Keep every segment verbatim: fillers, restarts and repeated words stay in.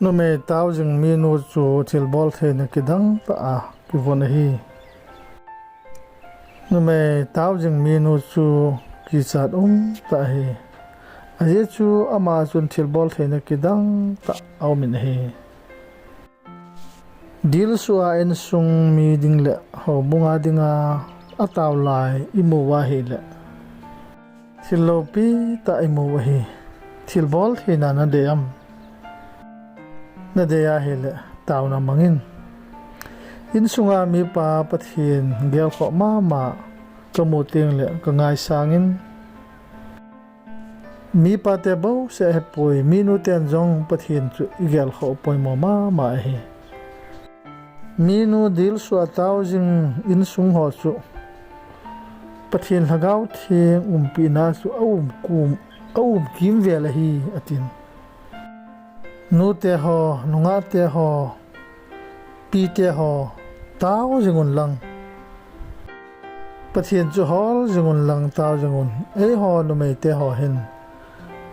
Numei taojing minu chu thilbol theina kidang tah a kivon ahi. Numei taojing minu chu kichat um tah ahi. Ajeh chu ama chun thilbol theina kidang tah aumin ahi. Dilsuh a insung mi ding le houbung a dinga atao lai imu uva ahile, thil loupi tah imu u ahi. Thilbol theina nadei am? Nadei ahile, taona mangin. Insunga mipa Pathen gelkhoh mama kamu tengle kangaisangin, mipa te bouseh ahipoi, minu ten jong Pathen chu igelkhoh poimo mama ahi. Minu dilsuh a taojing insung ho chu Pathen Lhagao Theng umpina chu aum kum, aum kimvel ahi, atin. Nute ho, nungahte ho, pite ho, taojing unlang, Pathen chu holjing unlang taojing un. Eiho numeite ho hin,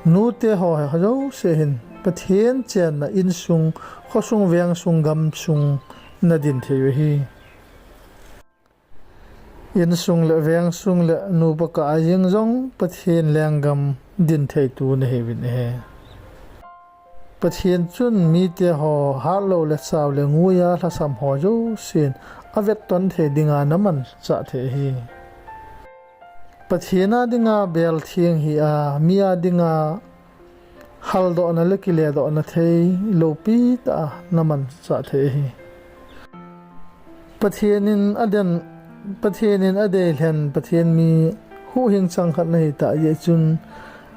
nute ho jouse hin Pathen chenna insung, khosung, vengsung, gamsung nadin thei u ahi. Insung le vengsung le nupa kah a jeng jong Pathen lenggam din theitu nahiuvin ahi. Pathen chun mite ho hatlou le chao le nguia lhasam ho jousen avetton thei dinga namanchah thei ahi. Pathen a dinga bel theng hi a, mi a dinga haldohna le kiledohna thei loupi tah a namanchah thei ahi. Pathen in aden, Pathen in adeilhen Pathen mi huhhing changkhat nahitah jeh chun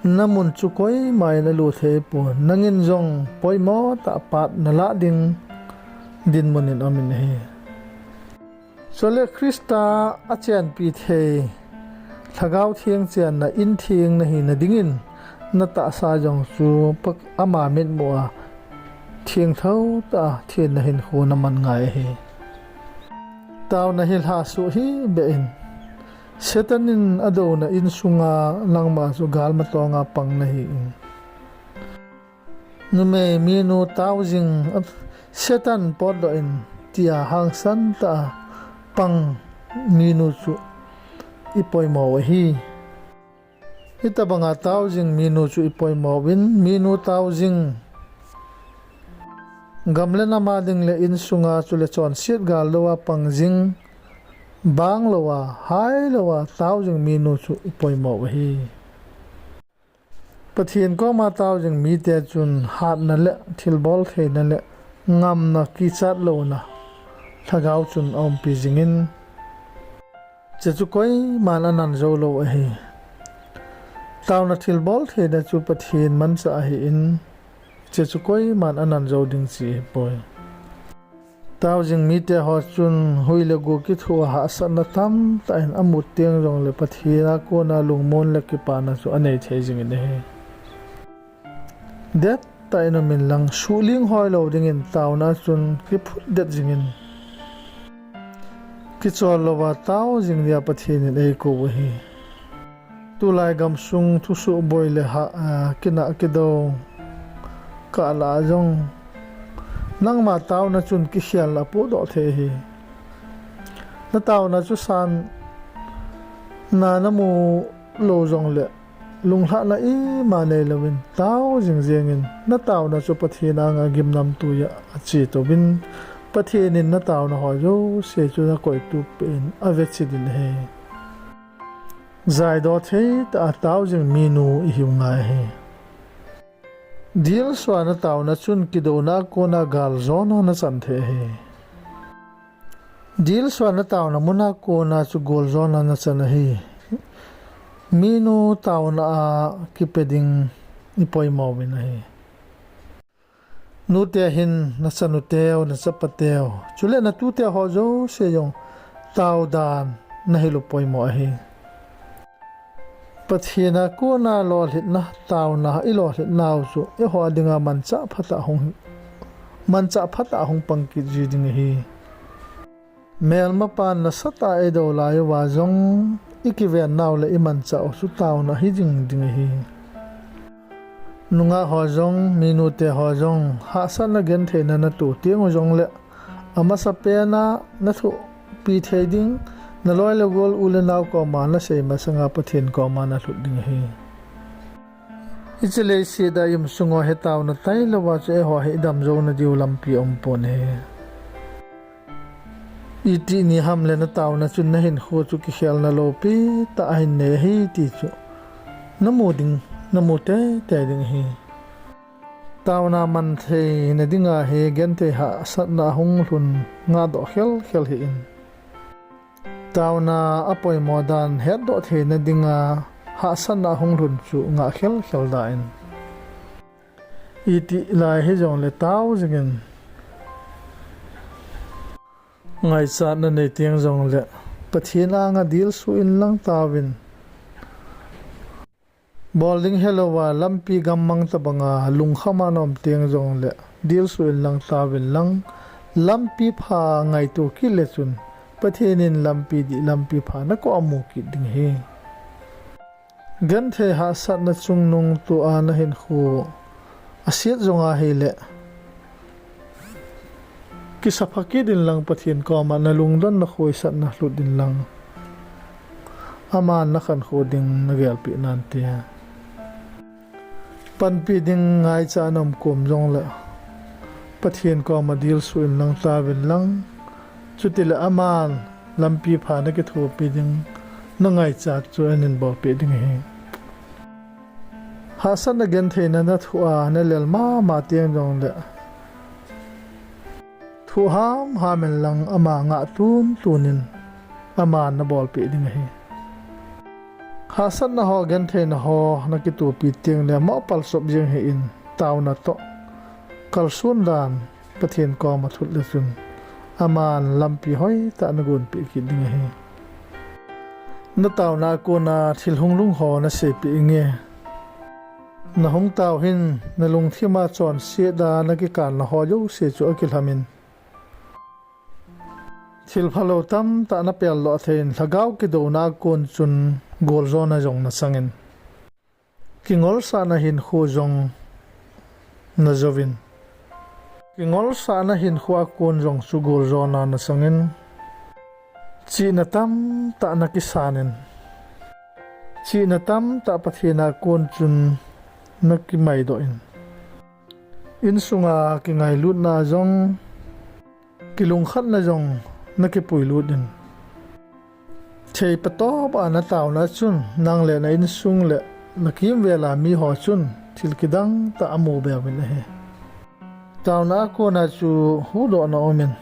namun chu koiman alu theipon, nangin jong poimo tah a pat nalah ding dinmun in aumin ahi. Chule Christa achenpi thei, Lhagao Theng chenna intheng nahina dingin natahsa jong chu ama mitmu a thengtho tah a thenna hinkho naman ngai ahi. Taona hi lhasuh hih beh in, Satan in adouna insunga nangma chu galma tonga pang nahin, numei minu taojing, Satan potdoh in tia hangsan tah a pang minu chu ipoimo u ahi. Hitobanga taojing minu chu ipoimo uvin, minu taojing gam le nam a ding le insunga chule chonset gal lou a pang jing, banglou a, hailou a taojing minu chu ipoimo u ahi. Pathen koma taojing mite chun hatna le thilbol theina le ngamna kichat louna Lhagao chun aumpi jingin, hiche chu koiman anan joulou ahi. Taona thilbol theina chu Pathen manchah ahin, hiche chu koiman anan jou ding chu ahipoi. Taojing mite ho chun hui le gou kithoa hahsatna tamtah in amut teng jongle Pathen a kona lungmon le kipana chu anei thei jingin ahi. Dettah in umin lang, suhling hoilou dingin taona chun kiphutdet jingin, kichol louva taojing dia Pathen in eikou u ahi. Tulai gamsung thusoh boi le ha, a, kinah kidou kah lah a jong nangma taona chun kikhelna apohdoh thei ahi. Nataona chu sanna namu lou jongle lunglhahna ima neilouvin taojing jengin, nataona chu Pathen anga gimnamtui a achetouvin, Pathen in nataona ho jouse chu nakoitup peh in avechi ding ahi. Jaidoh thei tah a taojing minu ihiu ngai ahi. Dilsuh a nataona chun kidouna a kona galjona nachan thei ahi. Dilsuh a nataona muna kona chu galjona nachan ahi. Minu taona a kipe ding ipoimo uvin ahi. Nute hin nachanuteu, nachapateu, chule natuteu ho jouse jong taodan nahil u poimo ahi. Pathen a kona lolhinna, taona ilolhinnau chu eiho dinga manchah phatah hung, manchah phatah hung pang kit ji ding ahi. Melmapan nasatah a eidou lai uva jong ikivennau le imanchah u chu taona hijing ding ahi. Nungah ho jong, minu te ho jong, hahsatna gentheina natoh teng u jongle, amasapen a nathopi thei ding, naloi le gol u le nao koma nasei masanga Pathen koma nalhut ding ahi. Hiche leiset a i um sung u hi taona tailou a chu eiho hi idam jou nadiu lampi aumpon ahi. Itih ni ham le nataona chun nahinkho chu kikhelna loupi tah ahin nei ahi ti chu namu ding, namu teitei ding ahi. Taona manthei na dinga hi genthei hahsatna ahung lhun ngahdoh khelkhel hih in. Taona apoimo dan hetdoh theina dinga hahsatna ahung lhun chu ngah khelkhel da in. Itih lai hijongle tao jingin, ngaichatna nei teng jongle Pathen anga dilsu inlang taovin. Bol ding helouva lampi gammang tabanga lungkhama naum teng jongle dilsu inlang taovin lang, lampi pha ngaito kit le chun Pathen in lampi dih, lampi pha nakoh mu kit ding ahi. Genthei hahsatna chungnung tua nahinkho aset jong ahile, kisapha kit inlang Pathen koma nalungdon nakhoisatna lhut inlang, aman nakhankho ding nagelpeh nante. Panpi ding ngaicha naum kom jongle Pathen koma dilsu inlang taovin lang, chutile aman lampi pha nakithopi ding, nangaichat chu anin bolpeh ding ahi. Hahsatna gentheina nathoh a nalel mama teng jongle, thoh hamham inlang ama ngah tuntunin aman nabolpeh ding ahi. Hahsatna ho, gentheina ho nakitopi tengle mopohsop jeng hih in, taona toh kalson dan Pathen koma lhut le chun aman lampi hoitah nagonpeh kit ding ahi. Nataona a kona thil hunglhung ho naseipeh inge. Nahung tao hin nalungthima chonset a nakikanna ho jouse chu akilhamin, thil phalou tamtah napeldoh thei in, lhagao kidouna a kon chun goljona jong nachangin, kingolsahna hinkho jong najouvin, kingolsahna hinkho a kon jong chu goljona nachangin, chihna tamtah nakisanin, chihna tamtah Pathen a kon chun nakimaidoh in, insunga kingailutna jong, kilungkhatna jong nakipuilut in, thei patop a nataona chun nang le na insung le nakimvel a miho chun thil kidang tah amu beuvin ahi. Taona a kona chu huhdohna aumin,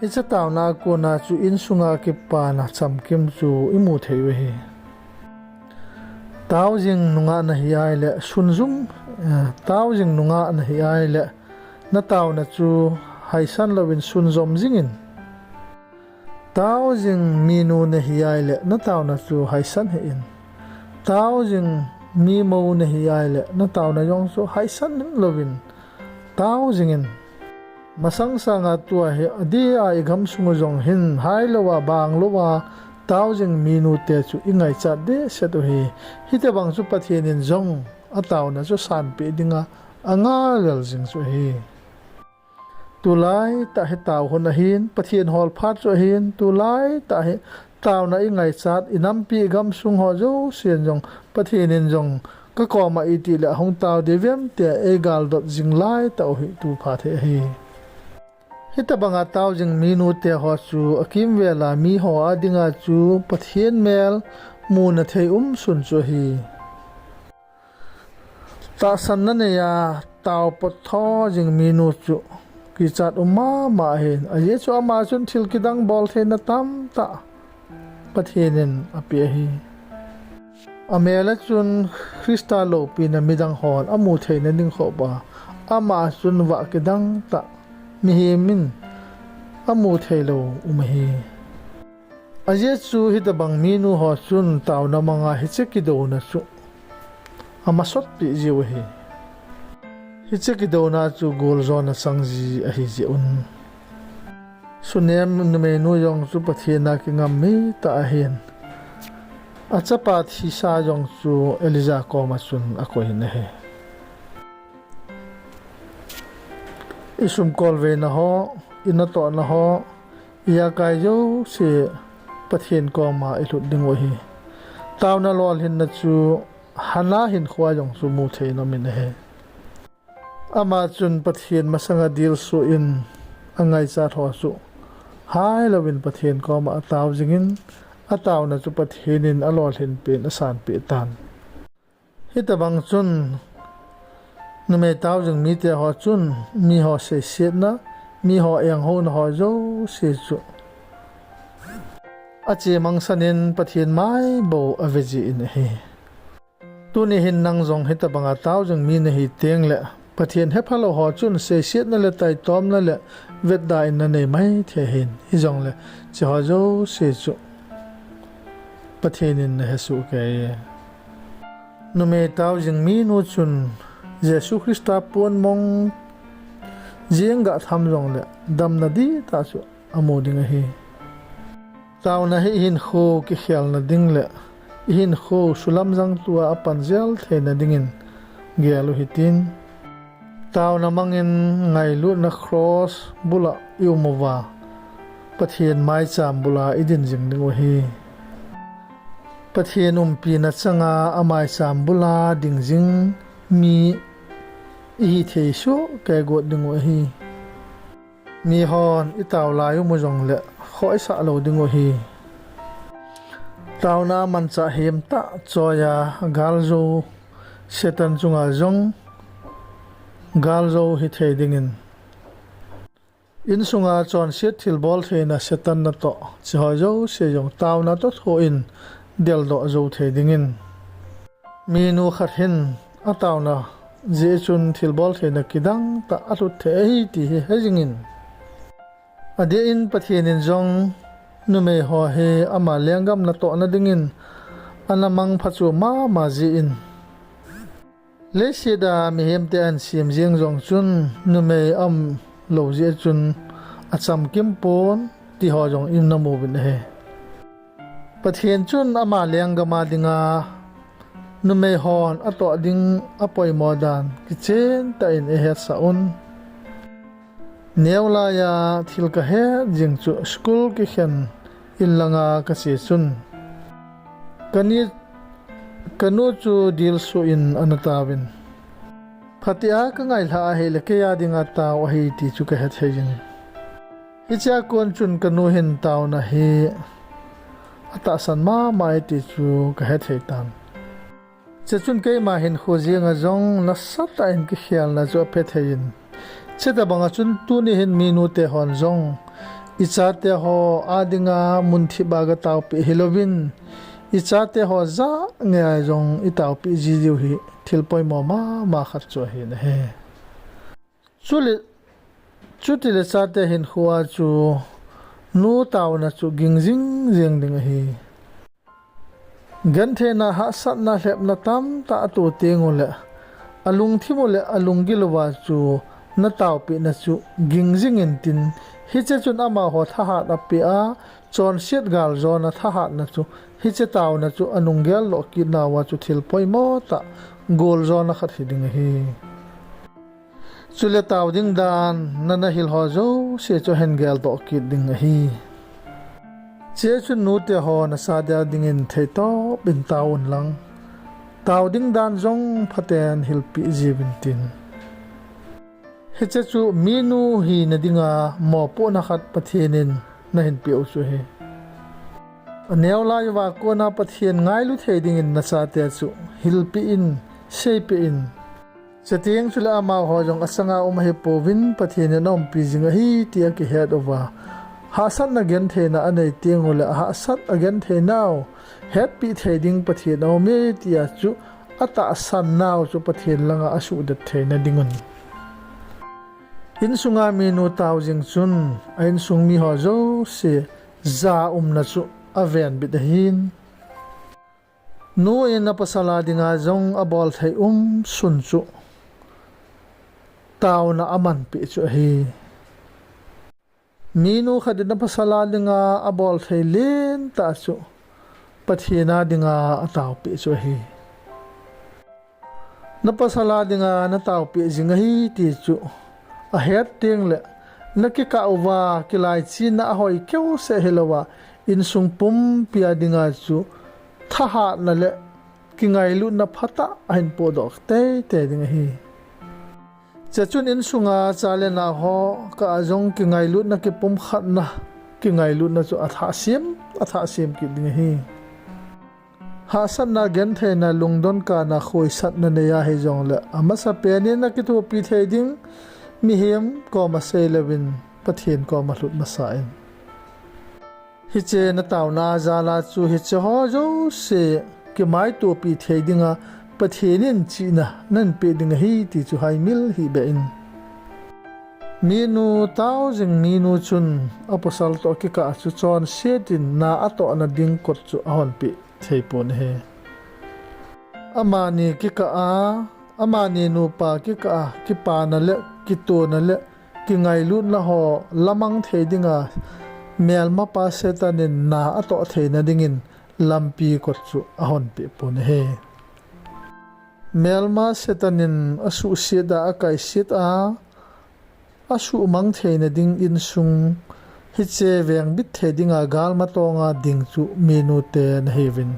hiche taona a kona chu insunga kipana chamkim chu imu thei u ahi. Taojing nungah nahi ahile sunjum, eh, taojing nungah nahi ahile nataona chu haisan louvin sunjom jingin. Taojing minu nahi ahile nataona chu haisan hih in. Taojing mimou nahi ahile nataona jong chu haisan louvin taojingin. Masang sanga tua hi adeh a igamsung u jong hin hailouva, banglouva, taojing minute chu ingaichat dehset u ahi. Hitobang chu Pathen in jong ataona chu sanpeh dinga angailel jing chu ahi. Tulaitah hi tao hun ahin, Pathen hol phat chu ahin, tulaitah hi taona ingaichat, inampi igamsung ho jousen jong Pathen in jong kakoma itih le ahung tao diu vem tia eigaldot jing laitah u hi tu phat hi ahi. Hitobanga taojing minute ho chu akimvel a miho a dinga chu Pathen mel muna thei umsun chu ahi. Tahsanna neiya taopot tho jing minu chu kichat um mama ahin, ajeh chu ama chun thil kidang boltheina tamtah Pathen in apeh ahi. Amel a chun Christa loupina midang hon amu theina ding khop a, ama chun vah kidang tah mihem in amu theilou um ahi. Ajeh chu hitobang minu ho chun taona manga hiche kidouna chu amasotpeh jiu ahi. Hiche kidouna chu goljona chang ji ahi jeh un, Sunem numeinu jong chu Pathen a kingam mi tah ahin, achapa thisa jong chu Elijah koma chun akoiyin ahi. I sumkolveina ho, i natohna ho, i akai jouse Pathen koma i lut ding u ahi. Taona lolhinna chu Hannah hinkhoa jong chu mu thei in aum in ahi. Ama chun Pathen masanga dilsuh in angaichat ho chu hailouvin Pathen koma atao jingin, ataona chu Pathen in alolhin peh in asanpeh tan. Hitobang chun numei tao jing mite ho chun miho seisetna, miho enghouna ho jouse chu achemangsan in Pathen mai bou ave jin ahi. Tuni hin nang jong hitobanga tao jing mi nahi tengle, Pathen hephalou ho chun seisetna le taitomna le vetda in nanei mai thei ahin, hijongle hiche ho jouse chu Pathen in nahesoh kei. Numei tao jing minu chun Jesu Christa ponmong jeng gah tham jongle damna dihtah chu amu ding ahi. Taona hi i hinkho kikhelna ding le i hinkho sulamjang tua apan jel theina dingin gel u hitin. Taona mangin ngailutna cross bula i um uva, Pathen maicham bula i din jing ding u ahi. Pathen umpina changa amaicham bula ding jing mi i hithei sohkei got ding u ahi. Mihon i tao lai u mu jongle khoisah lou ding u ahi. Taona manchah hemtah choiya galjou Satan chunga jong galjou hithei dingin, insunga chonset thilbol theina Satan natoh, hiche ho jouse jong taona toh thoh in deldoh jou thei dingin, minu khat hin ataona jeh chun thilbol theina kidangtah alut thei ahi ti hi hejingin, adeh in Pathen in jong numei ho hi ama lenggam natohna dingin ana mangpha chu mama jeh in, leiseta mihemte ahin sem jeng jong chun numei aum lou jeh chun achamkim pon ti ho jong i namu uvin ahi. Pathen chun ama lenggam a dinga numei hon atoh ding apoimo dan kichen tah in eihetsah un. Neolaiya thil kahet jing chu school kikhen in langa kache chun kani, kanu chu dilsuh in ana taovin, phatea kangailhah ahile keiya dinga tao ahi ti chu kahethei jingin, hichea kon chun kanu hin taona hi atahsan mama e ti chu kahethei tan. Hiche chun keima hinkho jenga jong nasatah in kikhelna chu aphethei in, hiche tobanga chun tuni hin minute hon jong ichate ho adinga munthip a gataopeh hilouvin, ichate ho jat ngeiya jong itaopeh jiu hi thil poimo mama khat chu ahin ahi. Chule, chutile chate hinkhoa chu nu taona chu ging jing jeng ding ahi. Gentheina, hahsatna, lhepna tamtah ato tengule, alungthim u le alunggil uva chu nataopehna chu ging jingin tin, hiche chun amaho thahat apeh a, chonset galjona thahatna chu, hiche taona chu anung geldoh kitnauva chu thil poimotah goljona khat hiding ahi. Chule tao ding dan nana hilho jouse chu ahin geldoh kit ding ahi. Hiche chun nuteho nachate dingin theitop in tao unlang, tao ding dan jong phaten hilpeh jiuvin tin, hiche chu minu hina dinga mopohna khat Pathen in nahin peh u chu ahi. Aneolai uva kona Pathen ngailu thei dingin nachate chu hilpeh in, seipeh in. Chuteng chule amaho jong achanga um ahipouvin Pathen in aumpi jing ahi ti akihet uva, hahsatna gentheina anei tengule ahahsat agentheinau hetpeh thei ding Pathen aume tia chu atahsan nau chu Pathen langa asuhdet theina dingun, insunga minu tao jing chun a insung miho jouse jaumna chu avenbit ahin. Nu in apasal a dinga jong abolthei umsun chu taona amanpeh chu ahi. Minu khat in apasal a dinga abolthei lentah chu Pathen a dinga ataopeh chu ahi. Napasal a dinga nataopeh jing ahi ti chu Ahet tengle, nakikah uva kilaichina ahoi keuseh hilouva, insung pumpia dinga chu thahatna le kingailutna phatah ahin pohdoh teitei ding ahi. Chuchun insunga cha le nao ho kah a jong kingailutna, kipumkhatna, kingailutna chu athah sem, athah sem kit ding ahi. Hahsatna, gentheina, lungdon kana khoisatna nei ahijongle, amasapen in akithopi thei ding mihem koma seilouvin Pathen koma lhut masa in. Hiche nataona jal a chu hicheho jouse kimaitopi thei dinga Pathen in chihna nahin peh ding ahi ti chu haimil hih beh in. Minu tao jing minu chun apasal toh kikah chu chonset in na atohna ding kot chu ahonpeh theipon ahi. Amani kikah a, amani nupa kikah a kipana le kitona le kingailutna ho lamang thei dinga melmapa Satan in na atoh theina dingin lampi kot chu ahonpeh pon ahi. Melma Satan in asuhset a, akaiset a, asuhmang theina ding insung hiche vengbit thei dinga galma tonga ding chu minu te nahiuvin,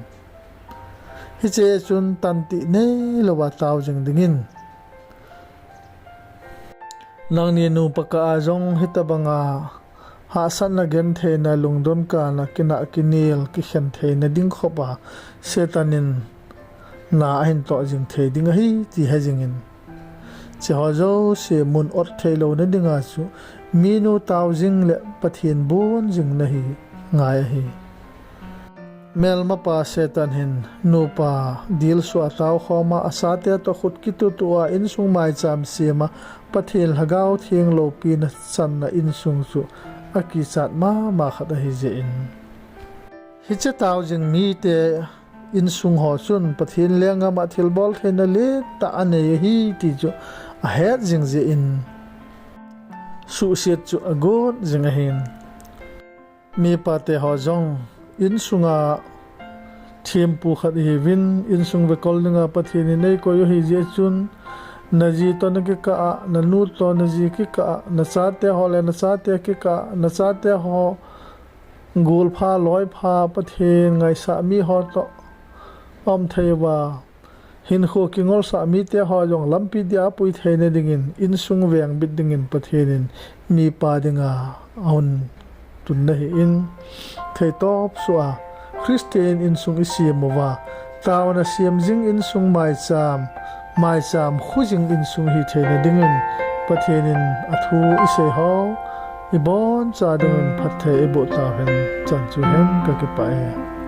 hiche chun tantih neilouva tao jing dingin. Nangni nupa kah a jong hitobanga hahsatna, gentheina, lungdon kana, kinah kinel, kikhen theina ding khopa Satan in na ahin toh jing thei ding ahi ti hejingin. Hicheho jouse mun ot theilouna dinga chu minu tao jing le Pathen bon jing nahi ngai ahi. Melmapa Satan hin nupa dilsuh a taokhoma achate toh khut kitutu a insung maicham sema Pathen Lhagao Theng loupina channa insung chu akichat mama khat ahijeh in, hiche tao jing mite insung ho chun Pathen lenggam a thilbol theina lentah anei ahi ti chu ahet jing jeh in suhset chu agot jing ahin. Mipate ho jong insunga thempu khat ihiuvin, insung vekol dinga Pathen in eikoi u ahijeh chun, naji toh nakikah a, nanu toh naji kikah a, nachate ho le nachate kikah a, nachateho golpha loipha Pathen ngaisah miho toh aum theiuva, hinkho kingolsah miteho jong lampi dia apui theina dingin, insung vengbit dingin Pathen in mipa dinga ahung tun nahi in, theitop suh a Christian insung isem uva, taona sem jing insung maicham, maicham khu jing insung hitheina dingin Pathen in athu iseiho iboncha dingin phatthei eiboh tauhen, chan chu hen, kakipah e.